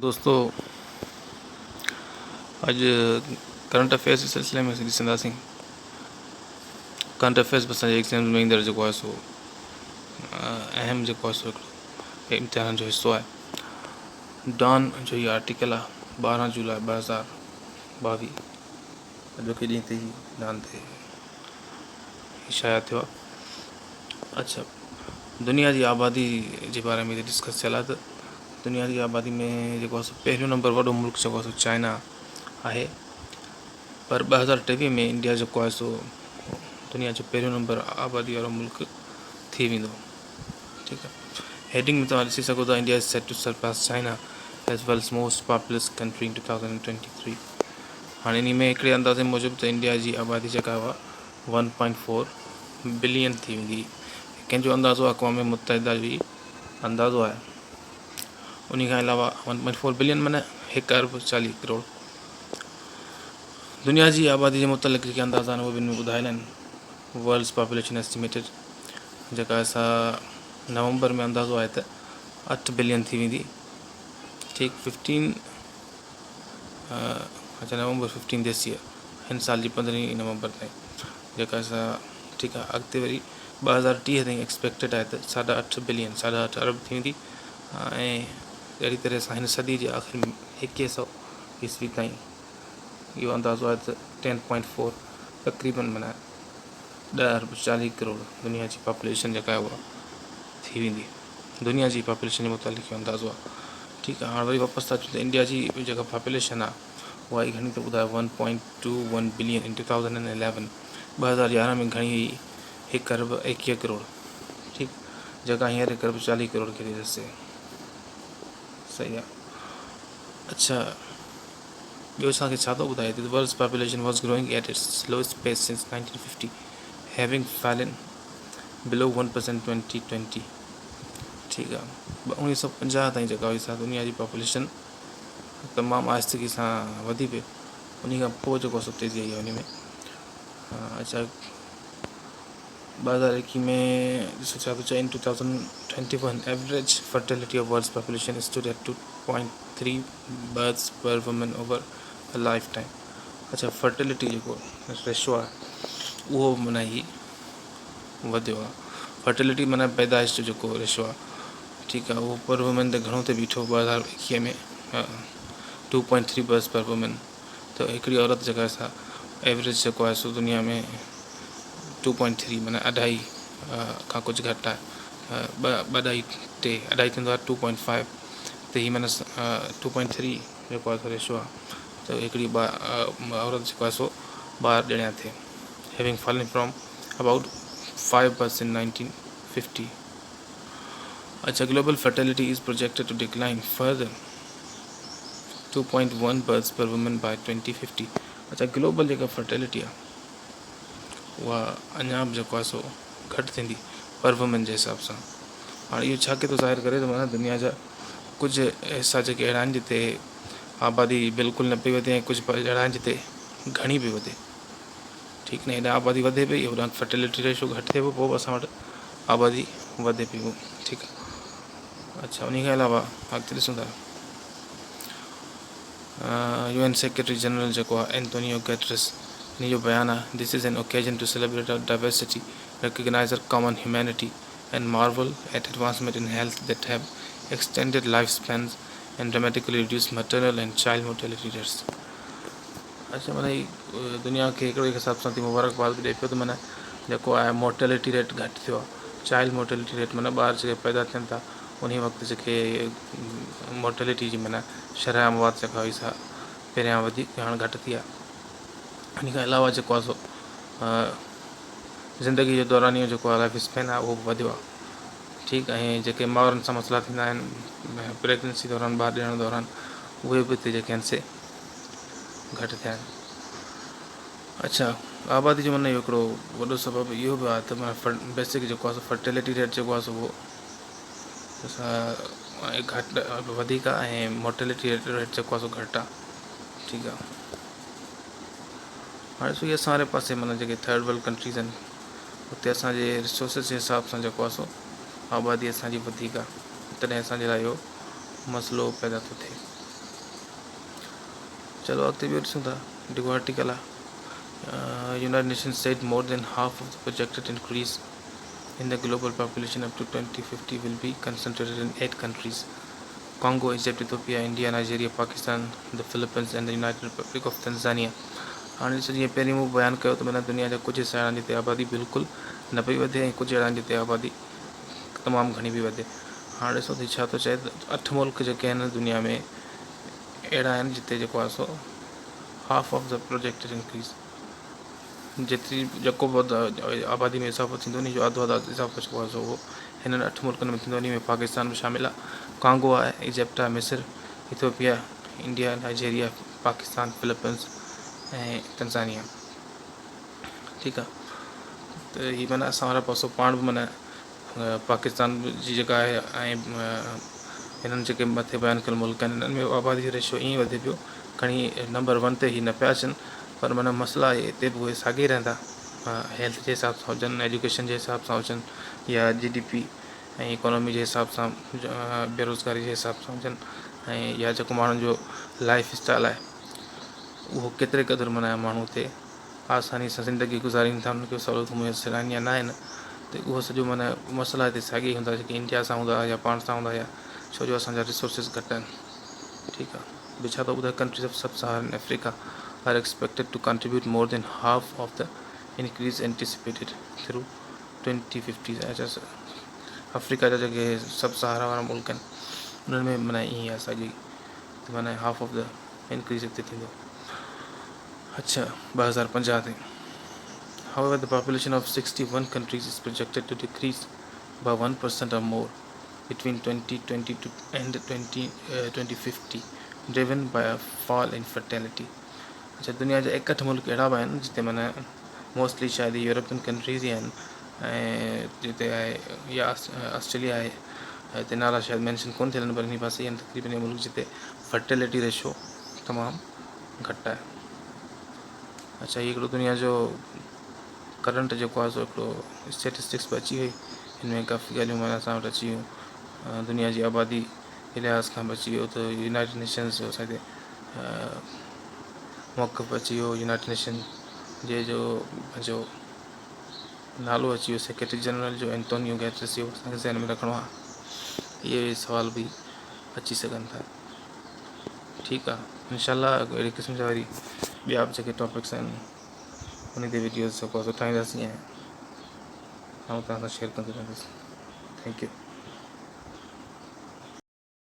دوستو اڄ current affairs جي سلسلي ۾ اسين ڏسنداسين ڪرنٽ افيئرس اسان جي ايگزامز ۾ ايندڙ جيڪو آهي سو اهم جيڪو آهي سو هڪڙو امتحانن جو حصو آهي ڊان جو هي آرٽيڪل آهي 12 جولاء 2022 اڄوڪي ڏينهن تي هي ڊان تي شايع ٿيو آهي اڇا دنيا جي آبادي جي باري ۾ ڊسڪس ٿيل آهي ته دنيا جي آبادي ۾ جيڪو آهي سو پهريون نمبر وڏو ملڪ جيڪو آهي سو چائنا آهي پر 2023 ۾ انڊيا جيڪو آهي سو دنيا جو پهريون نمبر آبادي وارو ملڪ ٿي ويندو. ٺيڪ آهي، هيڊنگ ۾ توهان ڏسي سگهو ٿا India is set to surpass China as world's most populous country in 2023. هاڻي انهي ۾ هڪڙي اندازي موجب ته انڊيا جي آبادي جيڪا آهي اها 1.4 بلين ٿي ويندي. ڪنهن جو اندازو اقوام متحده جو ئي اندازو آهي. انهي کان علاوه 1.4 بلين معنيٰ هڪ ارب 40 ڪروڙ. دنيا جي آبادي جي متعلق جيڪي اندازا آهن اهي به ان ۾ ٻڌايل آهن. ورلڊز پاپوليشن ايسٽيميٽيڊ جيڪا آهي سا نومبر ۾ اندازو آهي ته 8 بلين ٿي ويندي. ٺيڪ 15 اچا نومبر 15 this year هن سال جي 15 نومبر تائين جيڪا سا ٺيڪ آهي. اڳتي وري 2030 تائين ايڪسپيڪٽيڊ آهي ته ساڍا اٺ بلين ساڍا اٺ ارب ٿي ويندي ۽ اهڙي طرح سان هن صدي جي آخر ۾ 2100 عيسوي تائين اهو اندازو آهي ته 10.4 تقريبن معنيٰ 10 ارب 40 ڪروڙ دنيا جي پاپوليشن جيڪا آهي اها ٿي ويندي. دنيا جي پاپوليشن جي متعلق اهو اندازو آهي. ٺيڪ آهي، هاڻ وري واپس ٿا اچون ته انڊيا جي جيڪا پاپوليشن آهي اها ئي گهڻي ٿو ٻڌايو 1.21 بلين ان 2011 2011 ۾ گهڻي هئي هڪ ارب 21 ڪروڙ ٺيڪ جيڪا هينئر هڪ ارب 40 ڪروڙ کي ٿي رسي. صحيح آهي. اڇا ٻيو اسان کي ڇا ٿو ٻڌائي ته world's population was growing at its slowest pace since 1950 having fallen below 1% 2020. ٺيڪ آ، 1950 تائين جيڪا هئي سا دنيا جي پاپوليشن تمام آهستگي سان وڌي پئي، انهي کان پوء جيڪو سو تيزي آئي آهي انهي ۾. اڇا 2021 ۾ ڏسو ڇا ٿو چئي in 2021 average fertility of world's population stood at 2.3 births per woman over a lifetime. اڇا فرٽيلٽي جيڪو ريشو آهي اهو معنيٰ هي وڌيو آهي. فرٽيلٽي معنيٰ پيدائش جو جيڪو ريشو آهي ٺيڪ آهي اهو پر وومين تي گهڻو تي بيٺو 2021 ۾ 2.3 برٿس پر وومين ته هڪڙي عورت جيڪا آهي سا ايوريج جيڪو آهي سو دنيا ۾ 2.3 معنيٰ اڍائي کان ڪجهه گهٽ آهي، ٻه ٻه اڍائي ٽي اڍائي ٿيندو آهي 2.5 ته هي معنيٰ 2.3 جيڪو آهي سو ريشو آهي ته هڪڙي عورت جيڪو آهي سو ٻار ڄڻيا ٿئي having fallen from about 5 births in 1950. اچھا global fertility is projected to decline further 2.1 births per woman by 2050. اچھا گلوبل جيڪا فرٽيلٽي آهي اها اڃا به جيڪو آهي سو گهٽ ٿيندي پر وومين جي حساب سان. هاڻي اهو ڇا کي ٿو ظاهر ڪري ته معنيٰ دنيا جا ڪجهه حصا جيڪي اهڙا آهن جتي آبادي بلڪل نه پئي وڌي ۽ ڪجهه اهڙا آهن جتي گهڻي پئي وڌي. ٺيڪ نه، هيڏانهن آبادي وڌي پئي هوڏانهن فرٽيلٽي ريشو گهٽ ٿئي پيو پوء به اسان وٽ آبادي وڌي پئي. ٺيڪ آهي. اڇا انهي کان علاوه اڳتي ڏسون ٿا يو اين سيڪريٽري جنرل جيڪو آهي اينتونيو گيٽرس انهي جو بيان آهي this is an occasion to celebrate our diversity, recognise our common humanity and marvel at advancement in health that have extended life spans and dramatically reduced maternal and child mortality rates. اڇا معنيٰ هي دنيا کي هڪڙو حساب سان ٿي مبارڪباد به ڏئي پيو ته معنيٰ جيڪو آهي مورٽيلٽي ريٽ گهٽ ٿيو آهي، چائلڊ مورٽيلٽي ريٽ معنيٰ ٻار جيڪي پيدا ٿين ٿا انهي وقت جيڪي مورٽيلٽي جي معنيٰ شرح اموات جيڪا هئي سا پهريان وڌيڪ هاڻ گهٽ ٿي آهي. ان کان علاوه جيڪو آهي سو زندگي جو دورانيو جيڪو آهي لائف اسپين آهي اهو به وڌيو آهي. ٺيڪ ۽ جيڪي مائرن سان مسئلا ٿيندا آهن پريگننسي دوران ٻار ڄڻڻ دوران اهي به هتي جيڪي آهن سي گهٽ ٿيا آهن. اڇا آبادي جو معنيٰ اهو هڪڙو وڏو سبب اهو به آهي ته معنيٰ بيسڪ جيڪو آهي سو فرٽيلٽي ريٽ جيڪو آهي سو اهو گهٽ وڌيڪ آهي ۽ مورٽيلٽي ريٽ جيڪو آهي سو گهٽ آهي. ٺيڪ آهي، هاڻي ڏسو هي اسان واري پاسي معنيٰ جيڪي ٿرڊ ورلڊ ڪنٽريز آهن اتي اسانجي ريسورسز جي حساب سان جيڪو آهي سو آبادي اسانجي وڌيڪ آهي تڏهن اسانجي لاء اهو مسئلو پيدا ٿو ٿئي. چلو اڳتي ٻيو ڏسون ٿا جيڪو آرٽيڪل آهي United Nations said more than half of the projected increase in the global population up to 2050 will be concentrated in 8 countries Congo, Egypt, Ethiopia, India, Nigeria, Pakistan, the Philippines and the United Republic of Tanzania. هاڻي ڏسو جيئن پهرين مون بيان ڪيو ته معنيٰ دنيا جا ڪجهه حصا اهڙا آهن جتي آبادي بلڪل نه پئي وڌي ۽ ڪجهه اهڙا آهن جتي آبادي تمام گهڻي پئي وڌي. هاڻي ڏسو ته هي ڇا ٿو چئي ته اٺ ملڪ جيڪي آهن دنيا ۾ اهڙا آهن جتي جيڪو آهي سو half of the projected increase جيتري جيڪو به آبادي ۾ اضافو ٿيندو ان جو اڌ اڌ اضافو جيڪو آهي سو اهو هنن اٺ ملڪن ۾ ٿيندو ان ۾ پاڪستان به شامل آهي ڪانگو آهي ايجپٽ آهي مصر Ethiopia India Nigeria Pakistan Philippines ۽ Tanzania ٺيڪ آهي ته هي معنيٰ اسان وارا پاسو پاڻ به معنيٰ پاڪستان جي جيڪا آهي ۽ هنن جيڪي مٿي بيان ڪيل ملڪ آهن انهن ۾ آبادي جو ريشو ائين وڌي پيو کڻي نمبر ون تي هي نه پيا اچن پر معنيٰ مسئلا هتي به اهي ساڳي رهندا هيلٿ جي حساب سان هجن ايجوڪيشن جي حساب سان هجن يا جي ڊي پي ۽ اڪانومي جي حساب سان بيروزگاري جي حساب سان هجن ۽ يا جيڪو ماڻهن جو لائف اسٽائل آهي اهو ڪيتري قدر معنيٰ ماڻهو هتي آساني سان زندگي گذارين ٿا انهن کي سهولتون ميسر آهن يا ناهن ته اهو سڄو معنيٰ مسئلا هتي ساڳيا ئي هوندا جيڪي انڊيا سان هوندا يا پاڻ سان هوندا يا ڇو جو اسان جا ريسورسز گهٽ آهن ٺيڪ آهي ٻيو ڇا ٿو ٻڌائي countries of sub Saharan Africa are expected to contribute more than half of the increase anticipated through 2050 اچا آفريڪا جا جيڪي سب سهارا وارا ملڪ آهن انهن ۾ معنيٰ ائين آهي ساڳي ته معنيٰ هاف آف the increase هتي ٿيندو اڇا 2050 تائين However, the population of 61 countries is projected to decrease by 1% or more between 2022 and 2050, driven by a fall in fertility. اڇا دنيا جا ايڪهٺ ملڪ اهڙا به آهن جتي معنيٰ موسٽلي شايد يورپين ڪنٽريز ئي آهن ۽ جتي آهي يا آسٽريليا آهي هتي نالا شايد مينشن ڪونه ٿيل آهن پر انهي پاسي آهن تقريبن اهي ملڪ جتي فرٽيلٽي ريشو تمام گهٽ آهي. اڇا هي هڪڙو دنيا جو ڪرنٽ جيڪو آهي سو هڪڙو اسٽيٽسٽڪس به اچي وئي هن ۾ ڪافي ڳالهيون معنيٰ اسان وٽ اچي ويون دنيا جي آبادي جي لحاظ کان به اچي ويو ته يونائيٽيڊ نيشنز جو اسان هتي موقف به اچي ويو يونائيٽيڊ نيشن جي جو پنهنجو نالو اچي ويو سيڪريٽري جنرل جو انتونيو گيٽرس اهو اسان کي ذهن ۾ رکڻو آهي اهي سوال به اچي سگهن ٿا ٺيڪ آ انشاء الله اهڙي قسم جا وري ٻيا به جيڪي ٽاپڪس آهن ان تي ويڊيوز جيڪو آهي سو ٺاهينداسين ۽ آئون توهان سان شيئر ڪندو رهندس thank you.